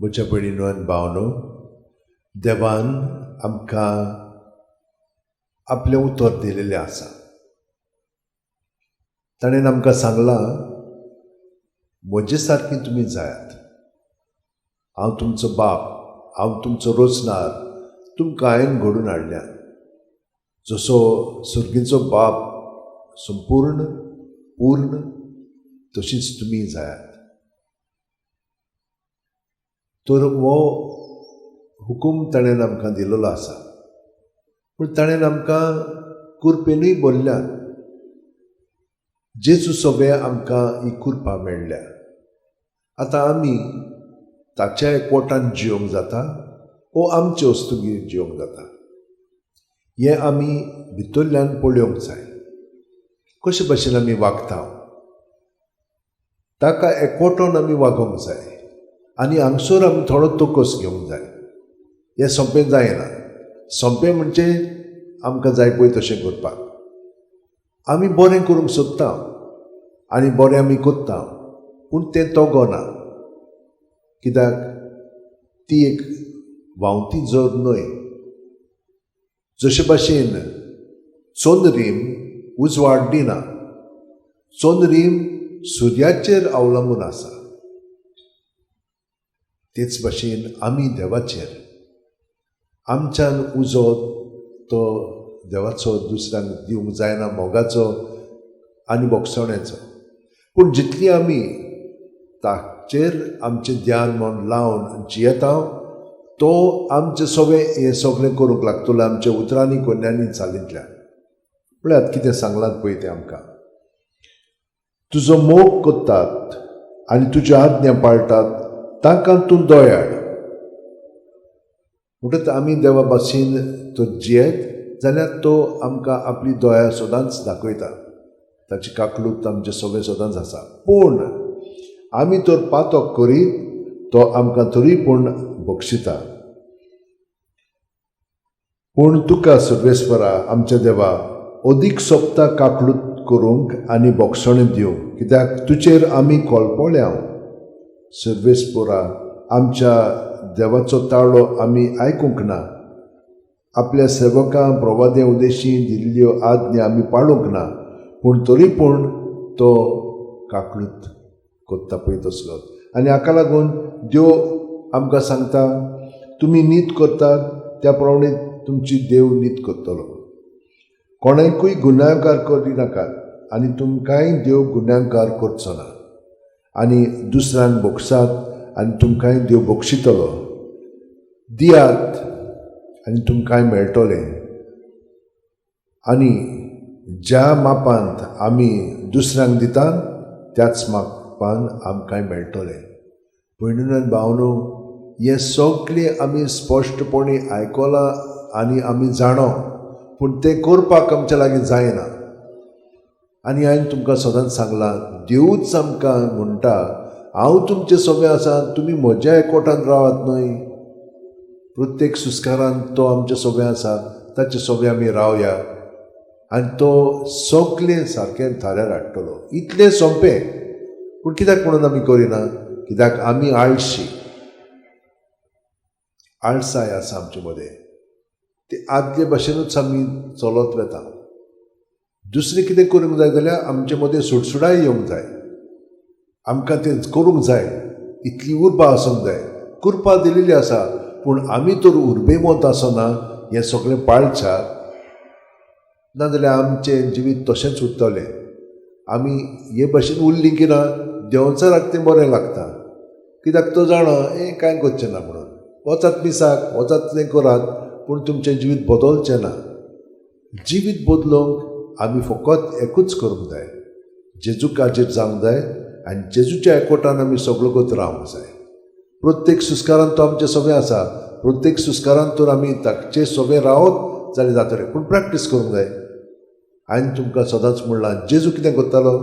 म्हज्या भयणीनो आनी भावनो, देवान आमकां आपलें उतर दिलेलें आसा. ताणें आमकां सांगलां, म्हजे सारकी तुमी जायात. हांव तुमचो बाप, हांव तुमचो रोचणार, तुमकां हांवें घडून हाडल्या. जसो सर्गीचो बाप संपूर्ण पूर्ण, तशीच तुमी जायात. तर हो हुकूम ताणें आमकां दिलेलो आसा. पूण ताणें आमकां कुरपेनूय बोल्ल्यात. जेजू सगळे आमकां ही कुरपा मेळ्ळ्या. आतां आमी ताच्या एकवटान जियोंक जाता वो आमचे वस्तुगीर जियोंक जाता, हें आमी भितरल्यान पळोवंक जाय. कशे भशेन आमी वागता ताका एकवटोन आमी वागोवंक जाय आनी हांगसर आमी थोडो तोकस घेवंक जाय. हें सोंपें जायना. सोंपें म्हणजे आमकां जाय पळय तशें करपाक. आमी बरें करूंक सोदता आनी बरें आमी करता, पूण तें तगना. कित्याक ती एक व्हांवती जर न्हय. जशे भाशेन चंद्रीम उजवाड दिना, चंद्रीम सुर्याचेर अवलंबून आसा, तेच भाशेन आमी देवाचेर. आमच्यान उजो तो देवाचो दुसऱ्यांक दिवंक जायना, मोगाचो आनी बोगसण्याचो. पूण जितली आमी ताचेर आमचें ध्यान मन लावन जियेता, तो आमचें सगळें हें सगळें करूंक लागतलो आमच्या उतरांनी, कोन्यांनी, चालींतल्यान. पळयात कितें सांगलां पळय तें आमकां. तुजो मोग करतात आनी तुज्यो आज्ञा पाळटात तांकां तूं दयाळ. म्हणटकच आमी देवा भाशेन तो जियेत जाल्यार तो आमकां आपली दया सदांच दाखयता. ताची काकलूत आमचें सगळें सदांच आसा. पूण आमी तर पातक करीत तो आमकां तरी पूण बक्षिता. पूण तुका सर्वेस्परा आमच्या देवा अदीक सोपता काकलूत करूंक आनी बोगसणें दिवंक, कित्याक तुजेर आमी कोलपोळ्या. सर्वेस्परा आमच्या देवाचो ताळो आमी आयकूंक ना, आपल्या सेवकां प्रवाद्या उदेशी दिल्ल्यो आज्ञा आमी पाळूंक ना, पूण तरी पूण तो काकलूत कोत्ता पळय तसलो. आनी हाका लागून देव आमकां सांगता, तुमी नीत करतात त्या प्रमाणे तुमची देव नीत करतलो. कोणाकूय गुन्यांवकार करिनाकात आनी तुमकांय देव गुन्यांवकार करचो ना. आनी दुसऱ्यांक बोगसात आनी तुमकांय देव बक्षितलो. दियात आनी तुमकांय मेळटलें. आनी ज्या मापांत आमी दुसऱ्यांक दितात त्याच मापान आमकांय मेळटलें. भयणीनो आनी भावनो, हें सगळें आमी स्पश्टपणी आयकलां आनी आमी जाणो, पूण तें करपाक आमच्या लागीं जायना. आनी हांवें तुमकां सदांच सांगलां, देवूच आमकां म्हणटा, हांव तुमचें सगळें आसा, तुमी म्हज्या एकवटान रावात न्हय. प्रत्येक सुस्कारान तो आमचें सगळें आसा, ताचे सगळें आमी रावया आनी तो सगळें सारकें थाऱ्यार हाडटलो. इतलें सोंपें, पूण कित्याक म्हणून आमी करिना? कित्याक आमी आळशी, आळसाय आसा आमचे मदें. ते आदले भाशेनूच आमी चलत वता. दुसरें कितें करूंक जाय जाल्यार आमचे मदें सुडसुडाय येवंक जाय. आमकां तें करूंक जाय, इतली उर्बा आसूंक जाय. कृपा दिलेली आसा, पूण आमी तर उर्बेमत आसना हें सगळें पाळच्याक, नाजाल्यार आमचें जिवीत तशेंच उरतलें. आमी हे भशेन उरलीं की ना, देंवचाराक तें बरें लागता. कित्याक तो जाणा हें कांय करचें ना म्हणून. वचात मिसाक, वचात तें करात, पूण तुमचें जिवीत बदलचें ना. जिवीत बदलूंक आमी फकत एकूच करूंक जाय, जेजू काजेर जावंक जाय आनी जेजूच्या एकवटान आमी सगळो कोत रावंक जाय. प्रत्येक सुस्कारान तो आमचें सगळें आसा. प्रत्येक सुस्कारान तर आमी ताचे सगळें रावत जाल्यार जातलें, पूण प्रॅक्टीस करूंक जाय. हांवें तुमकां सदांच म्हणलां, जेजू कितें करतालो?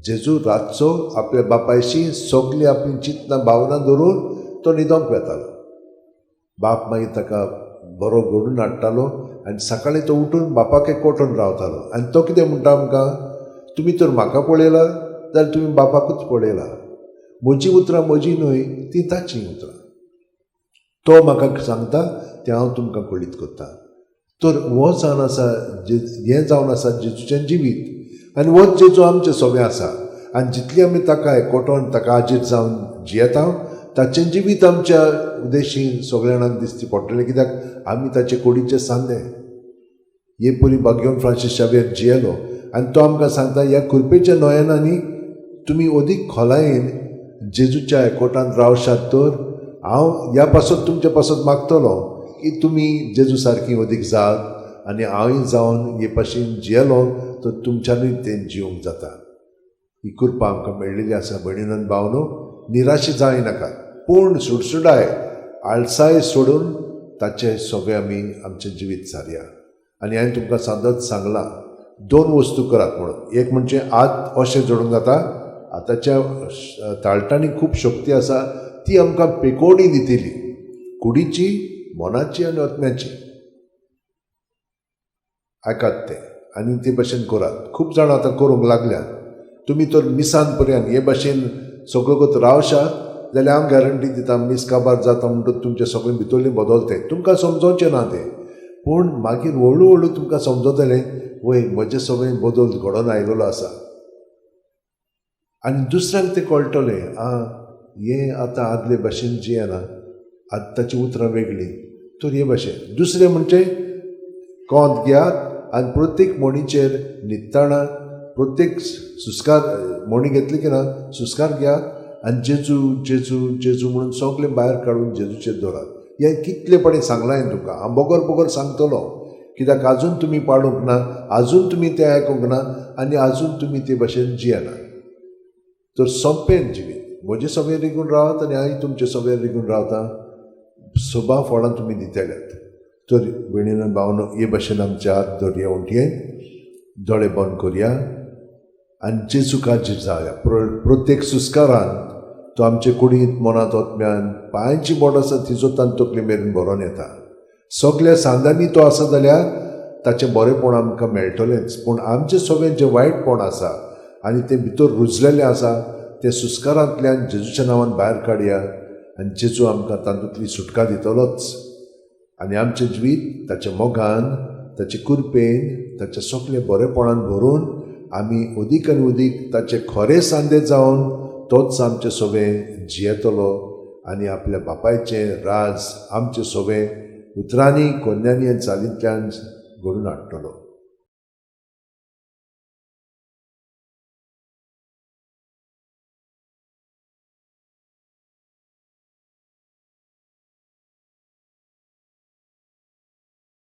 जेजू रातचो आपल्या बापायशी सगळीं आपलीं चिंतनां भावनां धरून तो न्हिदोंक वेतालो. बाप मागीर ताका बरो घडून हाडटालो आनी सकाळीं तो उठून बापाक एकवटून रावतालो. आनी तो कितें म्हणटा आमकां, तुमी तर म्हाका पळयला जाल्यार तुमी बापाकूच पळयला. म्हजीं उतरां म्हजीं न्हय, तीं ताचीं उतरां. तो म्हाका सांगता तें हांव तुमकां कळीत करता. तर हो जावन आसा, हें जावन आसा जेजूचें जिवीत आनी होच जेजू आमचें सगळें आसा. आनी जितली आमी ताका एकवटोन ताका आजीर जावन जियेता ताचें जिवीत आमच्या उदेशी सगळ्या जाणांक दिसची पडटलें, कित्याक आमी ताचे कुडीचे सांदे. हे परी भाग्यवंत फ्रांसीस शावियर जियेलो आनी तो आमकां सांगता ह्या कुरपेच्या नोयेनांनी तुमी अदीक खोलायेन जेजूच्या एकवटान रावशात तर हांव ह्या पासत तुमचे पासत मागतलो की तुमी जेजू सारकी अदीक जात आनी हांवूय जावन हे भाशेन जियेलो तर तुमच्यानूय तें जिवंक जाता. ही कृपा आमकां मेळिल्ली आसा. भयणीन आनी भावनो, निराशी जायनाका, पूण सुडसुडाय आळसाय सोडून ताचे सगळे आमी आमचें जिवीत सारया. आनी हांवें तुमकां सदांच सांगलां दोन वस्तू करात म्हणून. एक म्हणजे आत अशें जोडूंक जाता, आतांच्या ताळटांनी खूब शक्ती आसा ती आमकां पेकोवणी दितली, कुडीची, मनाची आनी आत्म्याची. आयकात तें आनी ते भाशेन करात. खूब जाणां आतां करूंक लागल्यात. तुमी तर मिसान पर्यंत हे भाशेन सगळो कत रावशात जाल्यार हांव गॅरंटी दिता मीस काबार जाता म्हणटकच तुमचें सगळें भितरलें बदलतें. तुमकां समजोवचें ना तें, पूण मागीर हळू हळू तुमकां समजतलें वय म्हजें सगळें बदल घडोवन आयलेलो आसा. आनी दुसऱ्यांक तें कळटलें, आं हें आतां आदले भाशेन जियेना, आतां ताचीं उतरां वेगळीं. तर हे भाशेन दुसरें म्हणजे कोंत घेयात आनी प्रत्येक म्हणीचेर न्हिदतना प्रत्येक सुस्कार म्हणी घेतली की ना सुस्कार घेयात आनी जेजू जेजू जेजू म्हणून सगळें भायर काडून जेजूचेर दवरात. हें कितले पडे सांगलां हांवें तुमकां, हांव बगर बगर सांगतलो, कित्याक आजून तुमी पाडूंक ना, आजून तुमी तें आयकूंक ना आनी आजून तुमी ते भाशेन जियेना. तर सोंपें जिवीत म्हजें सगळें रिगून रावात आनी हांव तुमचें सगळें रिगून रावता. सोबा फळां तुमी दितल्यात. तर भयणीन भावनो, हे भाशेन आमच्या हात दरया उंटयेन दोळे बंद करया आनी जेजू काजीर जावया. प्रत्येक सुस्कारान तो आमचे कुडींत, मनांत, आत्म्यान, पांयांची बोट आसा तिजो तान तकली मेरेन भरोन येता. सगल्या सांदांनी तो आसा जाल्यार ताचें बरेंपण आमकां मेळटलेंच, पूण आमचें सगळें जें वायटपण आसा आनी तें भितर रुजलेलें आसा तें सुस्कारांतल्यान जेजूच्या नांवान भायर काडया आनी जेजू आमकां तातूंतली सुटका दितलोच. आनी आमचें जिवीत ताच्या मोगान, ताचे कृपेन, ताच्या सगळें बरेपणान भरून आमी अदीक आनी अदीक ताचे खरे सांदे जावन तोच आमचें सगळें जियेतलो आनी आपल्या बापायचें राज आमचें सगळें उतरांनी, कोन्यांनी आनी चालींतल्यान घडून हाडटलो.